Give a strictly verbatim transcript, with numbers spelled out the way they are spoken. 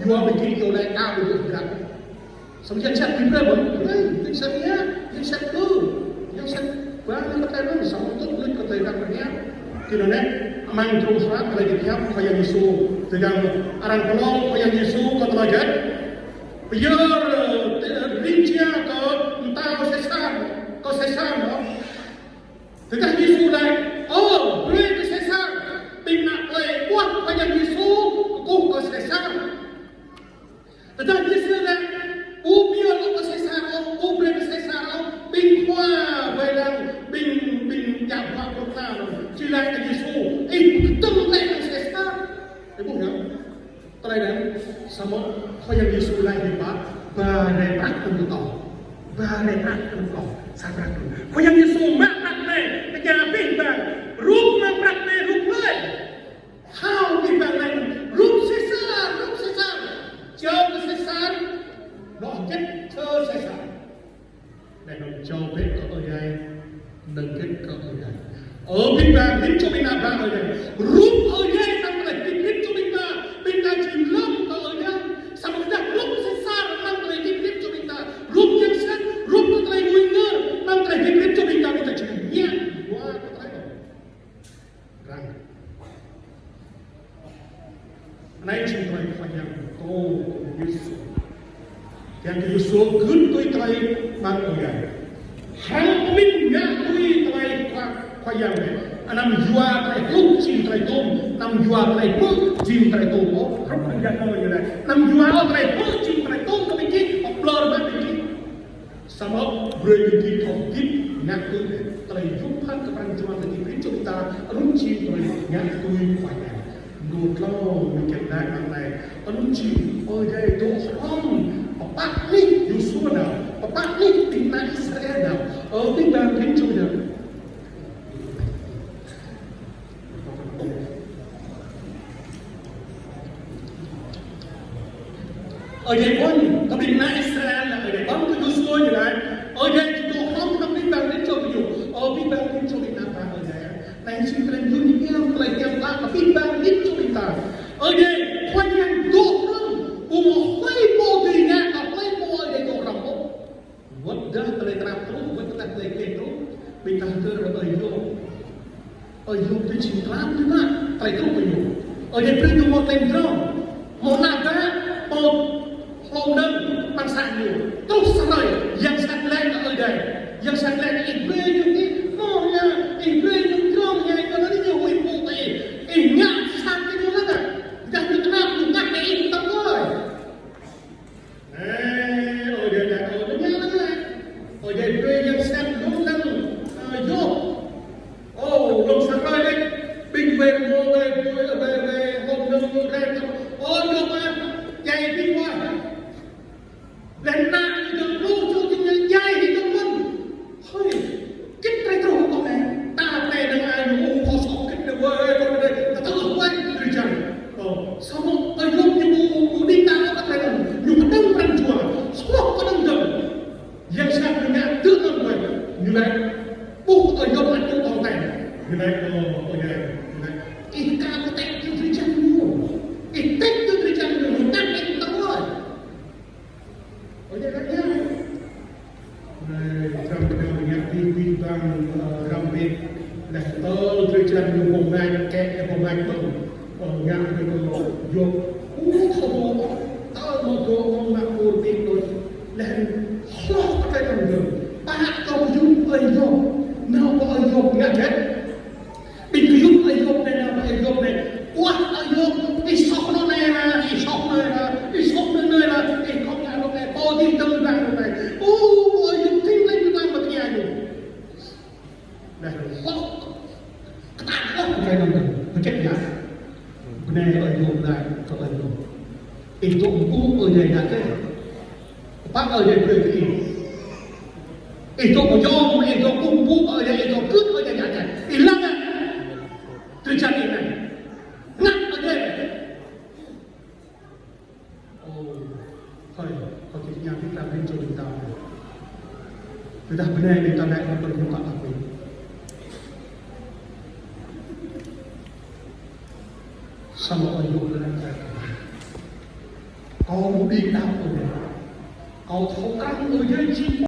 Yua ƀing gih iâu laĭ kâo ƀu djơ̆ hơdră. Samơ̆ yang sat ƀu brơi ƀơ̆ng, brơi, yang sat ia, yang sat ƀu, yang sat ƀu brơi kơ tơlơi anŭn, samơ̆ tŭ luč kơ tơlơi anŭn brơi. Tui anŭn anai, amăng drôm hră tơlơi kơhiăp Khua Yang Yêsu, tơdang arăng pơnong Khua Yang Yêsu kơ tơlơi hơget? Pơyơr, ơ, rin jia kơ mơtao Sêsar, kơ Sêsar, ơ. Tơdah Yêsu laĭ, ơ, brơi kơ Sêsar, ƀing ană plơi ƀuah Khua Yang Yêsu kơkuh kơ Sêsar. Tơdah Yêsu laĭ, ƀu pơyơr ôh kơ Sêsar ôh, ƀu brơi kơ Sêsar ôh, ƀing khua wai lăng, ƀing, ƀing djă bruă kơ ta ôh. Či laĭ kơ Yêsu, ih pơkơdơ̆ng laĭ kơ Sêsar. Ih ƀuh yơh. Tơlơi anŭn, samơ̆ Khua Yang Yêsu laĭ hiư̆m pă, ba rai prăk kơ pơtô. Ba rai prăk kơ pơtô. Sa prăk kơ. Khua Yang Yêsu mă prăk anai, tơña abih bang, rup amăng prăk anai, rup hlơi? Hao abih bang laĭ, rup Sêsar, rup Sêsar. Jao kơ Sêsar, anŏ hơget kơ Sêsar. Laih anŭn jao bĕ kơ Ơi Adai, anŏ hơget kơ Ơi Adai. Ơ abih bang rĭm čô ƀing ană bă Ơi Adai. Rup Ơi Adai amăng tơlơi hơdip rĭm čô ƀing ta, ƀing ta či lŏm kơ Ơi Adai. Samơ̆ tơdah rup Sêsar amăng tơlơi hơdip rĭm čô ƀing ta, rup yang sat, rup kơ tơlơi ngui ngơ amăng tơlơi hơdip rĭm čô ƀing ta, ƀing ta či ña yua kơ tơlơi anŭn. Răng. Anai jing tơlơi Khua Yang pơtô kơ Yêsu. Yang kơ Yêsu gưt tui tơlơi amăng Ơi Adai. Hăng pơmĭn ngă tui tơlơi Khua, Khua Yang anai. Anăm yua tơlơi hluh jing tơlơi tôm, anăm yua tơlơi pơ̆k jing tơlơi tôm. Ôh, hrup hăng yang Ơi Adai. Anăm yua tơlơi pơ̆k jing tơlơi tôm kơ ƀing gih, pơblơr mă ƀing gih. Samơ̆ brơi ƀing gih thâo hơdip ngă tui tơlơi yup phăn kơ pran jua tơlơi hơdip rĭm čô ƀing ta, anŭn jing tơlơi ngă tui Khua Yang. Mơnuih tlâo ñu kiăng ngă anai, anŭn jing Ơi Adai dŏ hrŏm, pơpă anih Yôsua nao, pơpă anih ƀing ană Israel nao, ơ, ƀing ta rĭm čô nao. Ơi Adai ƀuăn kơ ƀing ană Israel, Ơi Adai ƀuăn kơ Yôsua ñu laĭ, Ơi Adai či dŏ hrŏm hăng abih bang rĭm čô ƀing ñu, ơ, abih bang rĭm čô ƀing ta, Ơi Adai. Anai jing tơlơi mơyun hiam, tơlơi hiam klă kơ abih bang rĭm čô ƀing ta. Ơi Adai, Khua Yang dŏ hrŏm, ƀu hmâo hlơi pô dưi ngă kơ hlơi pô Ơi Adai dŏ hrŏm ôh. Wơ̆t dah tơlơi tơnap truh, wơ̆t dah tơlơi keh truh, ƀing ta hơdơr Ơi Yôp. Ơi Yôp tui jing tlam tui mă, tơlơi truh kơ ñu. Ơi Adai brơi ñu hmâo tơlơi pơdrŏng, hmâo ană bă, hmâo hlô mơnơ̆ng, pran sang ñu. Truh sa hrơi, yang sat laĭ kơ Ơi Adai. Yang sat laĭ kơ ih brơi ñu ih, hmâo ñu, ih brơi ñu pơdrŏng ñu, kơ anŭn ñu huĭ pơpŭ kơ ih. Ih ngă sat kơ ñu lăng ah. Dah ñu tơnap, ñu ngă kơ ih tơ̆ng tui. Ơ, Ơi Adai, Ơi Adai, Ơi Adai, Ơi Adai brơi yang sat lông lăng, ơ, Yôp. Ơ, lông sa hrơi đôč, ƀing wai rơmô, wai rơmô, wai, wai, hom nơ̆ng, wai rơmô. Ơ, Yôp ah, djai ƀing wai. Laih anŭn ñu dơ̆ng lu čô dơ̆ng djai hĭ dơ̆ng mơ̆n. Hơi, hơget tơlơi truh kơ kâo anai? Ta anai dơ̆ng ai ñu ƀu thâo soh hơget anai, wai, wai, wai, ta tơlơi wai drơi jăn. Ơ, samơ̆ Ơi Yôp ñu ƀu, ƀu đĭ ta kơ tơlơi anŭn. Ñu pơdơ̆ng pran jua, soh pơdơ̆ng dơ̆ng. Yang sat ñu ngă tơ̆ anŭn wai. Ñu laĭ, ƀuh Ơi Yôp ăt ñu tong ten. Ñu laĭ, ơ, ơ, ñu laĭ, ih ka pơtĕk kơ drơi jăn ñu. Ih tĕk kơ drơi jăn ñu, ñu tĕk ih tơlơi. Ơ, ñu laĭ, ñu. Ơ, čang kơ ñu ngă abih abih bang, ơ, răm bĕ. Laih tơl drơi jăn ñu pơmăč, kĕ ñu pơmăč mơ̆n. Ơ, ngă kơ Yôp. Ơ, thâo dŏ. Tơl mơ̆ dŏ mơ̆ng mă pur ƀing đôč. Laih hloh kơ tơlơi anŭn. Pă kơ gơyut Ơi Yôp. Nao pơ Ơi Yôp ngă hơget? Ƀing gơyut Ơi Yôp anai, nao pơ Ơi Yôp anai. Wah, Ơi Yôp, ih soh anŭn anai lah, ih soh anai lah, ih soh anŭn anai lah, ih khŏm ngă anŭn anai, pô dih dơ̆ng dơ̆ng anŭn anai. Ơ, Ơi Yôp tĭng lĕ ñu lăng pơ tơngia ñu. Laih hloh, kơtang hloh kơ tơlơi anŭn, hơget yơh. Bơnai Ơi Yôp laĭ kơ Ơi Yôp. Ih dŏ pơpŭ Ơi Adai ngă kơ. Pă Ơi Adai brơi kơ ih. Ih dŏ pơyom, ih dŏ pơpŭ Ơi Adai, ih dŏ gưt Ơi Adai ngă kơ. Ih lăng ah. Drơi jăn ih anai. Ngă Ơi Adai. Ơ, hơi, kâo či tơña ƀing ta, ƀing čô ƀing ta. Tơdah bơnai ƀing ta laĭ kơ tơlơi hiư̆m pă ta pơpŭ. Samơ̆ Ơi Yôp laĭ kơ ta. Kâo ƀing đaŏ kơ Ơi Adai. Kâo thâo krăn Ơi Adai jing